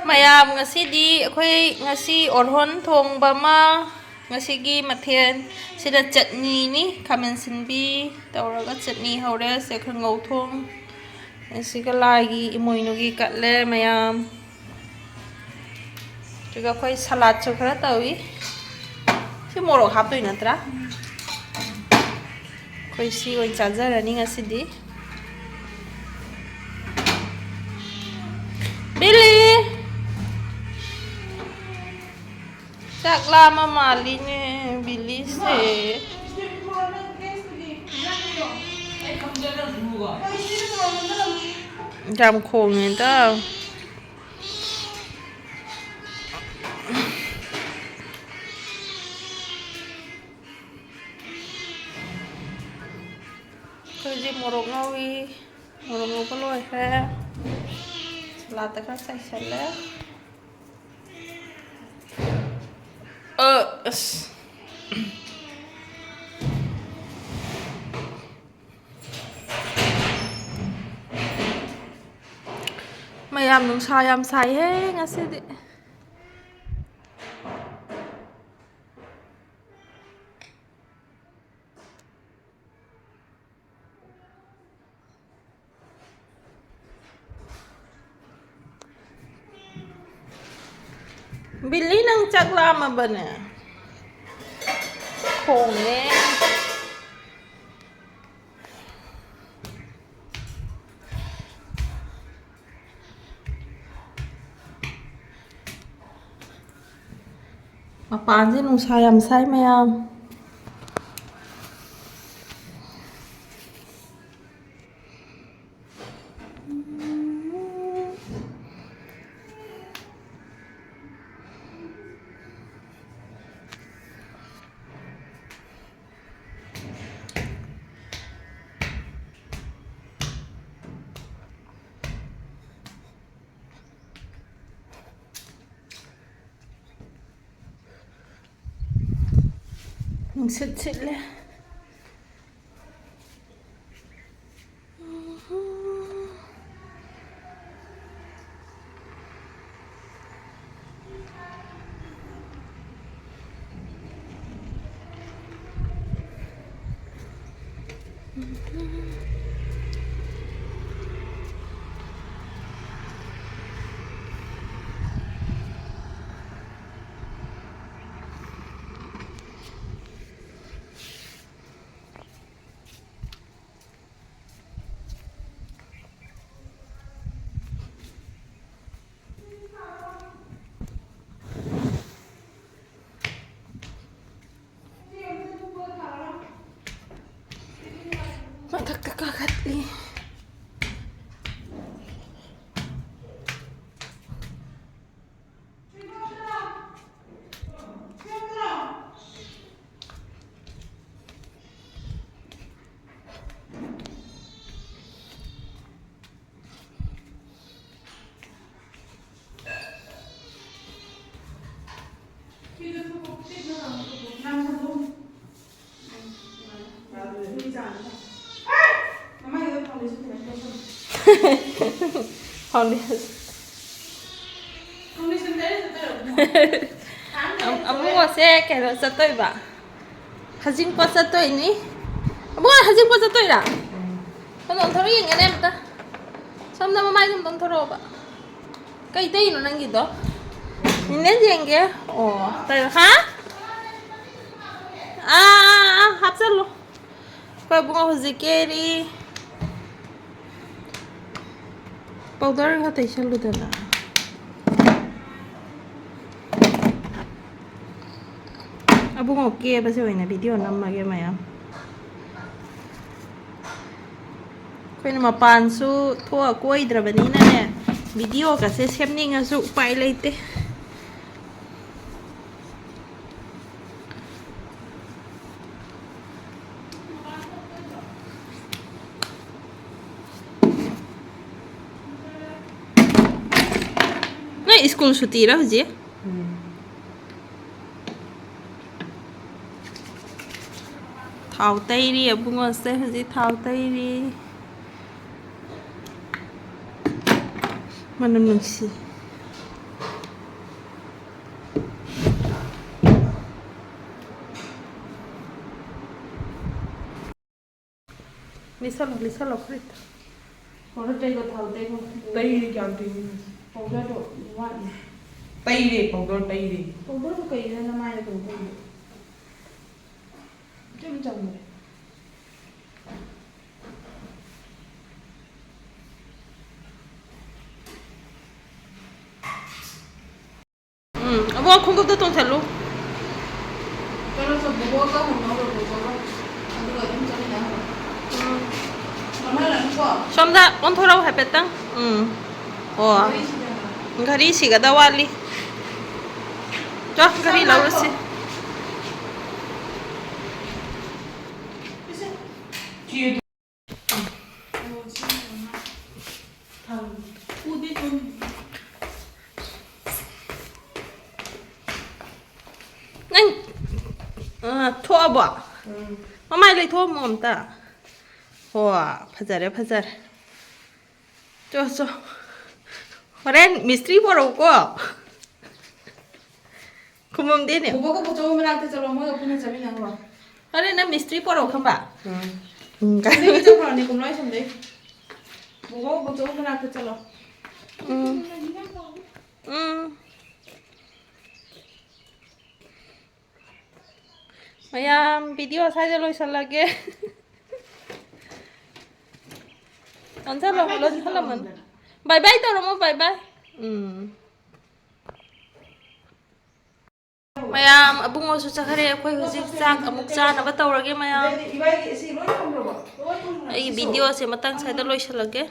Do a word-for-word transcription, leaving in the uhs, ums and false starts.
ꯃꯌꯥꯝ, ꯉꯁꯤꯗꯤ ꯑꯩꯈꯣꯏ ꯉꯁꯤ ꯑꯣꯔꯍꯣꯟ ꯊꯣꯡꯕ ꯑꯃ, ꯉꯁꯤꯒꯤ ꯃꯊꯦꯜ ꯁꯤꯗ ꯆꯠꯅꯤꯅꯤ, ꯈꯥꯃꯦꯟ ꯁꯤꯟꯕꯤ ꯇꯧꯔꯒ ꯆꯠꯅꯤ ꯍꯧꯔꯦ꯫ ꯁꯦ ꯈꯔ ꯉꯧ ꯊꯣꯡ, ꯑꯁꯤꯒ ꯂꯥꯏꯒꯤ ꯏꯃꯣꯏꯅꯨꯒꯤ ꯀꯠꯂꯦ ꯃꯌꯥꯝ꯫ ꯑꯗꯨꯒ ꯑꯩꯈꯣꯏ ꯁꯂꯥꯠꯁꯨ ꯈꯔ ꯇꯧꯏ꯫ ꯁꯤ ꯃꯣꯔꯣꯛ ꯍꯥꯞꯇꯣꯏ ꯅꯠꯇ꯭ꯔꯥ? ꯑꯩꯈꯣꯏ ꯁꯤ ꯑꯣꯏꯅ ꯆꯥꯖꯔꯅꯤ ꯉꯁꯤꯗꯤ꯫ ꯕꯤꯂꯤ! ꯆꯥꯛ ꯂꯥꯝꯃ ꯃꯥꯜꯂꯤꯅꯦ ꯕꯤꯂꯤꯁꯦ꯫ ꯌꯥꯝ ꯈꯣꯡꯉꯦꯗ꯫ ꯑꯩꯈꯣꯏ ꯍꯧꯖꯤꯛ ꯃꯣꯔꯣꯛ ꯉꯧꯏ꯫ ꯃꯣꯔꯣꯛ ꯉꯧꯕ ꯂꯣꯏꯈ꯭ꯔꯦ꯫ ꯁꯂꯥꯠꯇ ꯈꯔ ꯆꯥꯏꯁꯜꯂꯦ꯫ ꯑ, ꯑꯁ꯫ ꯃꯌꯥꯝ, ꯅꯨꯡꯁꯥ ꯌꯥꯝ ꯁꯥꯏꯍꯦ ꯉꯁꯤꯗꯤ꯫ ꯕꯤꯜꯂꯤ, ꯅꯪ ꯆꯥꯛ ꯂꯥꯝꯃꯕꯅꯦ? ꯈꯣꯡꯉꯦ꯫ ꯃꯄꯥꯟꯁꯦ ꯅꯨꯡꯁꯥ ꯌꯥꯝ ꯁꯥꯏ ꯃꯌꯥꯝ꯫ ꯅꯨꯡꯁꯤꯠ ꯁꯤꯠꯂꯦ꯫ Foundation. ꯑꯃꯨꯛ ꯑꯁꯦ ꯀꯩꯅꯣ ꯆꯠꯇꯣꯏꯕ? ꯍꯖꯤꯡꯄꯣꯠ ꯆꯠꯇꯣꯏꯅꯤ꯫ ꯑꯃꯨꯛ ꯍꯖꯤꯡꯄꯣꯠ ꯆꯠꯇꯣꯏꯔꯥ? ꯁꯣꯝꯗ ꯑꯣꯟꯊꯣꯔꯛ ꯌꯦꯡꯒꯦꯅꯦ ꯑꯝꯇ꯫ ꯁꯣꯝꯗ ꯃꯃꯥꯏꯗ ꯑꯝꯇ ꯑꯣꯟꯊꯣꯔꯛꯑꯣꯕ꯫ ꯀꯩ ꯇꯩꯅꯣ ꯅꯪꯒꯤꯗꯣ? ꯅꯤꯅꯦ ꯌꯦꯡꯒꯦ꯫ ꯑꯣ, ꯇꯩꯔꯣ꯫ ꯍꯥ? ꯑꯥ, ꯑꯥ, ꯑꯥ, ꯍꯥꯞꯆꯜꯂꯣ꯫ ꯑꯩꯈꯣꯏ ꯏꯕꯨꯡꯉꯣ ꯍꯧꯖꯤꯛ ꯀꯦꯔꯤ꯫ Powder ꯈꯔ ꯇꯩꯁꯜꯂꯨꯗꯅ꯫ ꯑꯕꯨꯡꯉꯣ ꯀꯦꯕꯁꯦ ꯑꯣꯏꯅ video ꯅꯝꯃꯒꯦ ꯃꯌꯥꯝ꯫ ꯑꯩꯈꯣꯏꯅ ꯃꯄꯥꯟꯁꯨ ꯊꯣꯛꯑ ꯀꯣꯏꯗ꯭ꯔꯕꯅꯤꯅꯅꯦ, video ꯒꯁꯦ ꯁꯦꯝꯅꯤꯡꯉꯁꯨ ꯎꯄꯥꯏ ꯂꯩꯇꯦ꯫ ꯅꯣꯏ ꯁ꯭ꯀꯨꯜ ꯁꯨꯇꯤꯔ ꯍꯧꯖꯤꯛ? ꯎꯝ꯫ ꯊꯥꯎ ꯇꯩꯔꯤ ꯑꯕꯨꯡꯉꯣꯁꯦ, ꯍꯧꯖꯤꯛ ꯊꯥꯎ ꯇꯩꯔꯤ꯫ ꯃꯅꯝ ꯅꯨꯡꯁꯤ꯫ ꯂꯤꯠꯁꯜꯂꯣ, ꯂꯤꯠꯁꯜꯂꯣ ꯐꯨꯔꯤꯠꯇꯣ꯫ Powder ꯇꯩꯕ, ꯊꯥꯎ ꯇꯩꯕ꯫ ꯇꯩꯔꯦ, ꯀꯌꯥꯝ ꯇꯩꯔꯤꯅꯣ? Powder ꯗꯣ ꯋꯥꯠꯂꯤ꯫ ꯇꯩꯔꯦ, powder ꯇꯩꯔꯦ꯫ Powder ꯗꯣ ꯀꯩꯒꯤꯅꯣ ꯅꯃꯥꯏꯗ ꯀꯩꯅꯣ ꯇꯧꯔꯤꯗꯣ? ꯏꯆꯝ ꯆꯝꯕꯅꯦ꯫ ꯎꯝ, ꯑꯕꯣꯛ ꯈꯣꯡꯎꯞꯇꯣ ꯇꯣꯡꯁꯜꯂꯨ꯫ ꯆꯠꯂꯣ, ꯆꯠꯂꯣ, ꯕꯣꯕꯣꯛꯀ ꯍꯪꯅꯧꯔꯣ, ꯕꯣꯕꯣꯛꯀ꯫ ꯑꯗꯨꯒ ꯑꯗꯨꯝ ꯆꯠꯃꯤꯟꯅꯍꯜꯂꯣ꯫ ꯎꯝ꯫ ꯅꯝꯍꯜꯂꯅꯨꯀꯣ꯫ ꯁꯣꯝꯗ ꯑꯣꯟꯊꯣꯔꯛꯎ ꯍꯥꯏꯐꯦꯠꯇꯪ꯫ ꯎꯝ꯫ ꯑꯣ꯫ ꯋꯥꯔꯤꯁꯤꯗꯅ꯫ ꯘꯔꯤ ꯁꯤꯒꯗ ꯋꯥꯠꯂꯤ꯫ ꯆꯣ, ꯘꯔꯤ ꯂꯧꯔꯨꯁꯤ꯫ ꯏꯁꯦ꯫ ꯅꯪ, ꯑ, ꯊꯣꯛꯑꯕꯣ? ꯎꯝ꯫ ꯃꯃꯥꯏ ꯂꯩꯊꯣꯛꯑꯝꯃꯣ ꯑꯝꯇ꯫ ꯍꯣ, ꯐꯖꯔꯦ, ꯐꯖꯔꯦ꯫ ꯆꯣ, ꯆꯣ꯫ ꯍꯣꯔꯦꯟ ꯃꯤꯁꯇ꯭ꯔꯤ ꯄꯣꯔꯛꯎꯀꯣ꯫ ꯈꯨꯃꯝꯗꯦꯅꯦ꯫ ꯕꯣꯕꯣꯒ ꯕꯣꯆꯧꯒꯤ ꯃꯅꯥꯛꯇ ꯆꯠꯂꯣ, ꯃꯣꯏꯒ ꯄꯨꯟꯅ ꯆꯠꯃꯤꯟꯅꯈ꯭ꯔꯣ꯫ ꯍꯣꯔꯦꯟ ꯅꯪ ꯃꯤꯁꯇ꯭ꯔꯤ ꯄꯣꯔꯛꯎ ꯈꯪꯕ꯫ ꯎꯝ꯫ ꯎꯝ, ꯀꯥꯏ- ꯁꯤꯗꯒꯤ ꯆꯠꯈ꯭ꯔꯣ, ꯅꯤꯀꯨꯝꯂꯣ ꯑꯩ ꯁꯣꯝꯗꯩ꯫ ꯕꯣꯕꯣꯒ ꯕꯣꯆꯧꯒꯤ ꯃꯅꯥꯛꯇ ꯆꯠꯂꯣ꯫ ꯎꯝ꯫ ꯎꯝ꯫ ꯃꯌꯥꯝ, ꯚꯤꯗꯤꯑꯣ ꯁ꯭ꯋꯥꯏꯗ ꯂꯣꯏꯁꯤꯜꯂꯒꯦ꯫ ꯑꯣꯟꯁꯤꯜꯂꯣ, ꯂꯣꯏꯁꯤꯜꯂꯝꯃꯅꯤ꯫ ꯕꯥꯏ ꯕꯥꯏ ꯇꯧꯔꯝꯃꯣ, ꯕꯥꯏ ꯕꯥꯏ꯫ ꯎꯝ꯫ ꯃꯌꯥꯝ, ꯑꯕꯨꯡꯉꯣꯁꯨ ꯆꯠꯈ꯭ꯔꯦ꯫ ꯑꯩꯈꯣꯏ ꯍꯧꯖꯤꯛ ꯆꯥꯛ ꯑꯃꯨꯛ ꯆꯥꯅꯕ ꯇꯧꯔꯒꯦ, ꯃꯌꯥꯝ꯫ ꯑꯩꯒꯤ ꯚꯤꯗꯤꯑꯣꯁꯦ ꯃꯇꯥꯡ ꯁ꯭ꯋꯥꯏꯗ ꯂꯣꯏꯁꯤꯜꯂꯒꯦ꯫